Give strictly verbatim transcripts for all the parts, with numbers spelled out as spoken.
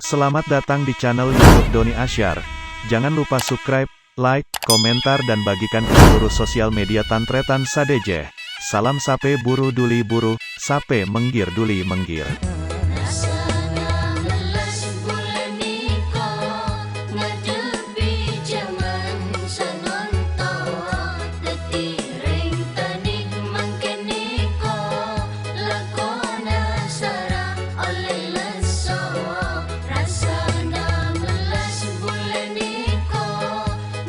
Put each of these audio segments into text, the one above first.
Selamat datang di channel YouTube Doni Asyar. Jangan lupa subscribe, like, komentar, dan bagikan ke seluruh sosial media tan-tarètan sadhâjâ. Salam sapè buru dhuli buru, sapè mèngghir dhuli mèngghir. Rasana mellas bulâ nèko, ngadhebbhi jhâman sanonto. Dhâddhi rèng tanè mangkèn nèko, lakona sara ollè lesso. Rasana mellas bulâ nèko,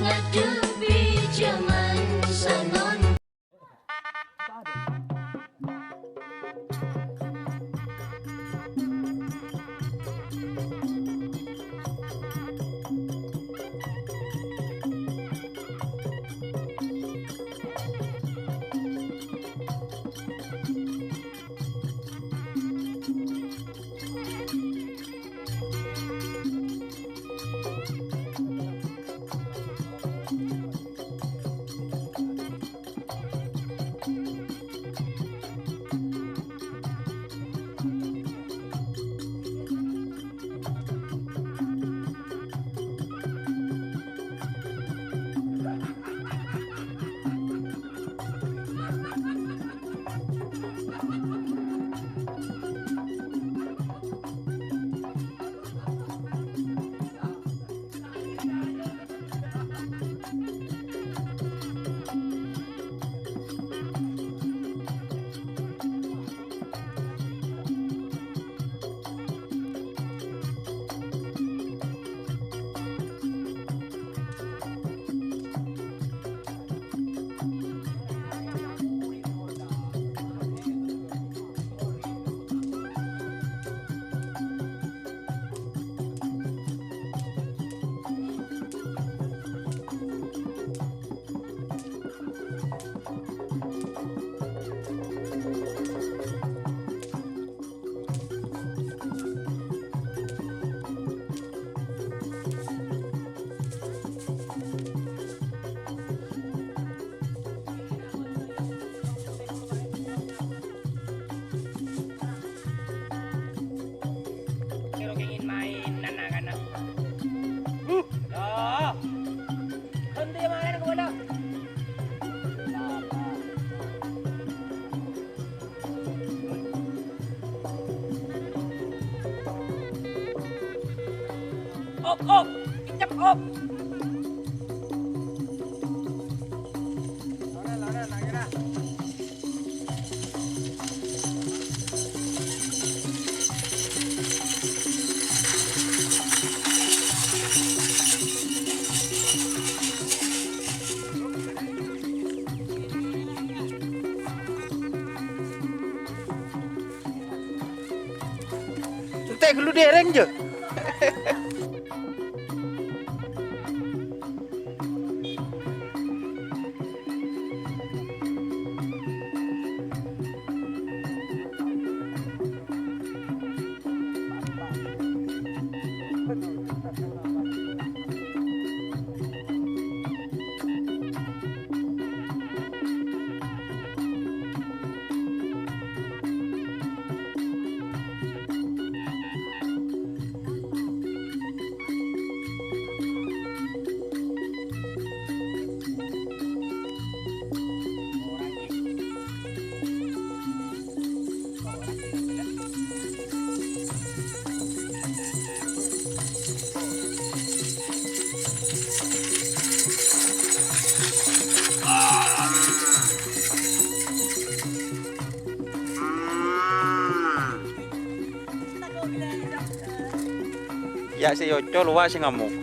ngadhebbhi jhâman sanonto. Kero kengin main nana kana. Huh, ya. Henti main ke bola. Op, op, kenceng, op. Lona, lona, lona. Ente' ghâllu dèrèng, jâ. Ya', sè èocol, wa' sè ngamok.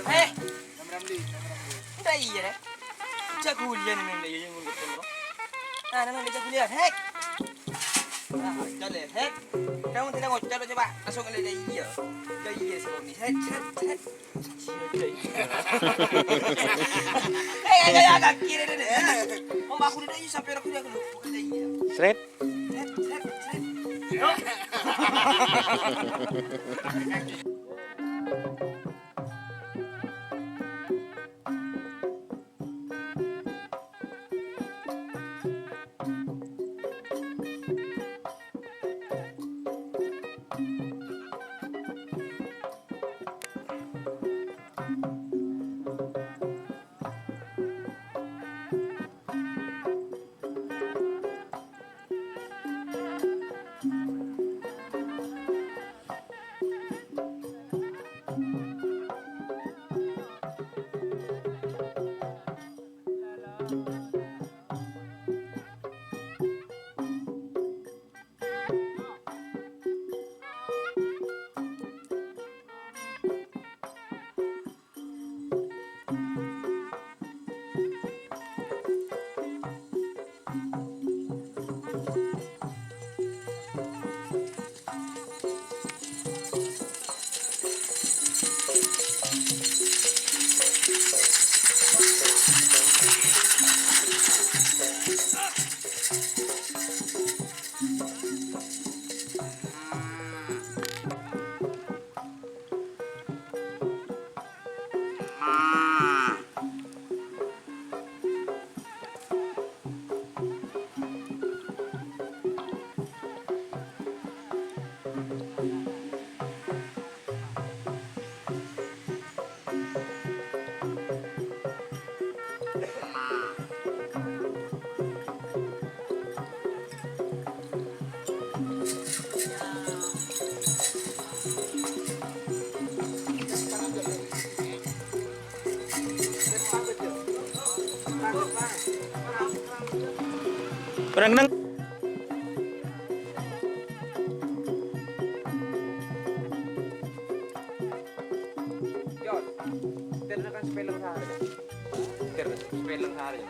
Eh, Ram Ramli, Ram Ramli. Entar iyâ, rè. Jhâ' ghuliyân neng iyâ, neng iyâ. Nah, neng iyâ jhâ' ghuliyân. Hek. Nah, jhâ' lè, hek. Kamu tidak mau coba, coba. Langsung kali iyâ. Iyâ, iyâ, sih, ini. Hek, hek, hek. Hei, hei, hei, hei, kiri, deh, deh. Mau aku udah, iya, sampai aku udah, aku udah, iya. Sret. Sret, sret, sret. Kurang neng. Yo, setel kan sepeleng sehari. Setel kan sepeleng sehari.